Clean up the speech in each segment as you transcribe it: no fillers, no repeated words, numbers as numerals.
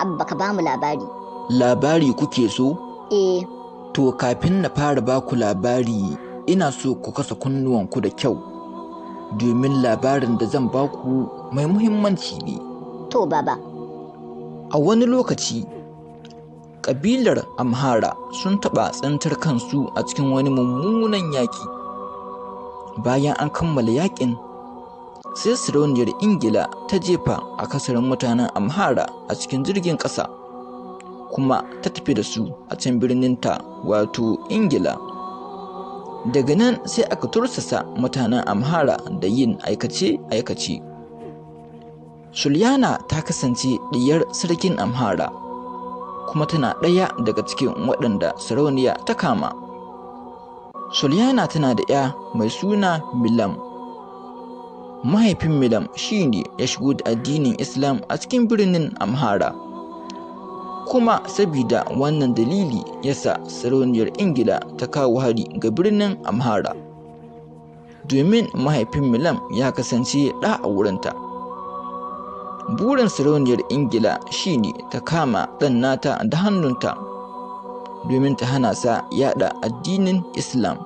Abba, ka bamu labari. Labari kuke so? Eh. To kafin na fara baku labari, ina so ku kasa kunnuwanku da kyau, domin labarin da zan baku mai muhimmanci ne. To baba. A wani lokaci, ƙabilar Amhara sun taɓa tsintar kansu a cikin wani mummunan yaƙi. Bayan an kammala yaƙin, sai sarauniyar Ingila ta jefa akasarin mutanen Amhara a cikin jirgin ƙasa, kuma ta tafi da su a can birninta, wato Ingila. Daga nan sai aka tursasa mutanen Amhara da yin aikace-aikace. Sulyana ta kasance ɗiyar sarkin Amhara, kuma tana ɗaya daga cikin waɗanda sarauniya ta kama. Sulyana tana da ‘ya mai suna Milam. Mahaifin Milam shi ne ya shigo da addinin Islam a cikin birnin Amhara. Kuma sabida wannan dalili ya sa sarauniyar Ingila ta kawo hari ga birnin Amhara, domin mahaifin Milam ya kasance ɗa a wurinta. Burin sarauniyar Ingila shi ne ta kama ɗan nata da hannunta, domin ta hana sa yaɗa addinin Islam.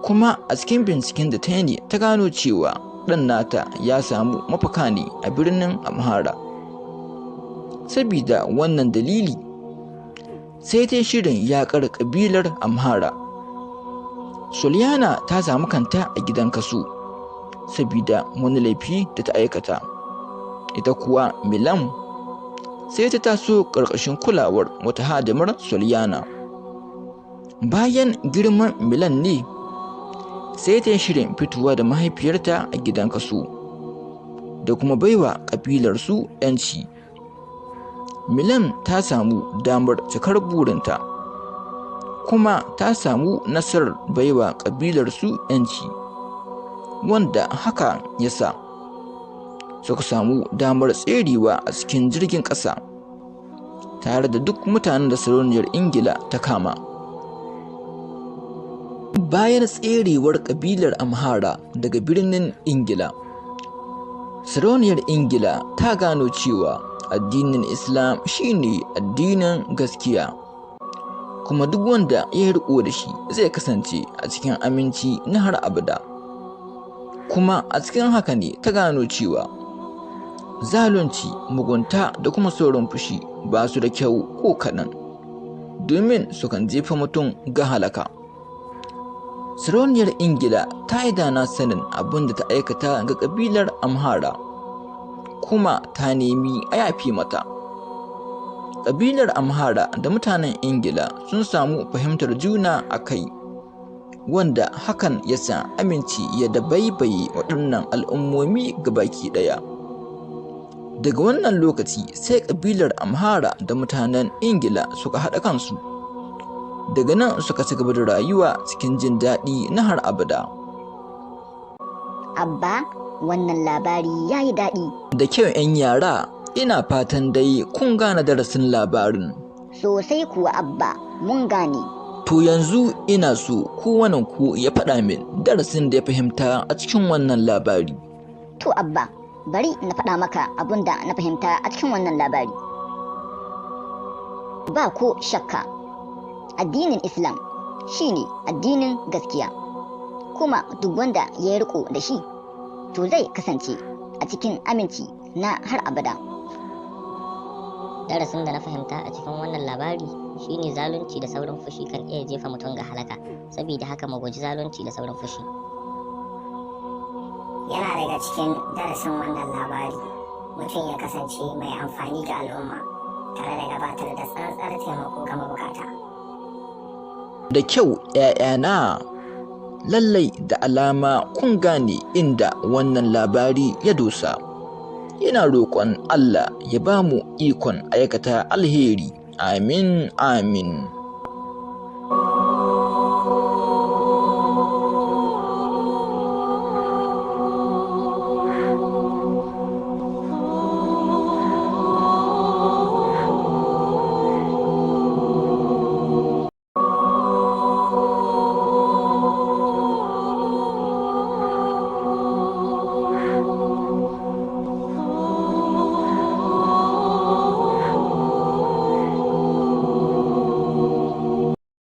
Kuma a cikin binciken da ta yi ne ta gano cewa ɗan nata ya samu mafaka ne a birnin Amhara. Sabida wannan dalili, sai ta yi shirin yaƙar ƙabilar Amhara. Sulyana ta samu kanta a gidan kaso, sabida wani laifi da ta aikata. Ita kuwa Milam sai ta taso ƙarƙashin kulawar wata hadimar Sulyana. Bayan girman Milan ne, sai ta yi shirin fitowa da mahaifiyarta a gidan kaso, da kuma baiwa ƙabilarsu 'yanci. Milan ta samu damar cikar burinta, kuma ta samu nasarar baiwa ƙabilarsu 'yanci, wanda haka ya sa suka samu damar tserewa a cikin jirgin ƙasa tare da duk mutanen da sarauniyar Ingila ta kama. Bayan tserewar ƙabilar Amhara daga birnin Ingila, sarauniyar Ingila ta gano cewa addinin Islam shine addinin gaskiya, kuma duk wanda ya riƙo da shi zai kasance a cikin aminci na har abada. Kuma a cikin haka ne ta gano cewa zalunci, mugunta da kuma saurin fushi ba su da kyau ko kaɗan, domin sukan jefa mutum ga halaka. Sarauniyar Ingila ta yi dana sanin abin da ta aikata ga ƙabilar Amhara, kuma ta nemi a yafe mata. Ƙabilar Amhara da mutanen Ingila sun samu fahimtar juna a kai, wanda hakan ya sa aminci ya dabaibaye waɗannan al'ummomi gabaki ɗaya. Daga wannan lokaci sai ƙabilar Amhara da mutanen Ingila suka haɗa kansu. Daga nan suka ci gaba da rayuwa cikin jin daɗi na har abada. Abba, wannan labari ya yi daɗi. Da kyau 'yan yara, ina fatan dai kun gane darasin labarin. Sosai kuwa Abba, mun gane. To yanzu ina so kowanenku ya faɗa min darasin da ya fahimta a cikin wannan labari. To Abba, bari na faɗa maka abun da na fahimta a cikin wannan labari. Ba ko shakka, addinin Islam shine addinin gaskiya, kuma duk wanda ya riƙo da shi, to zai kasance a cikin aminci na har abada. Darasin da na fahimta a cikin wannan labari shine zalunci da saurin fushi kan iya jefa mutum ga halaka, saboda haka mu guji zalunci da saurin fushi. Yana daga cikin darasin wannan labari, mutum ya kasance mai amfani ga al'umma tare da gabatar da tsantsar taimako ga mabukata. Da kyau ‘ya'yana, lallai da alama kun gane inda wannan labari ya dosa. Ina roƙon Allah ya ba mu ikon aikata alheri. Amin, amin.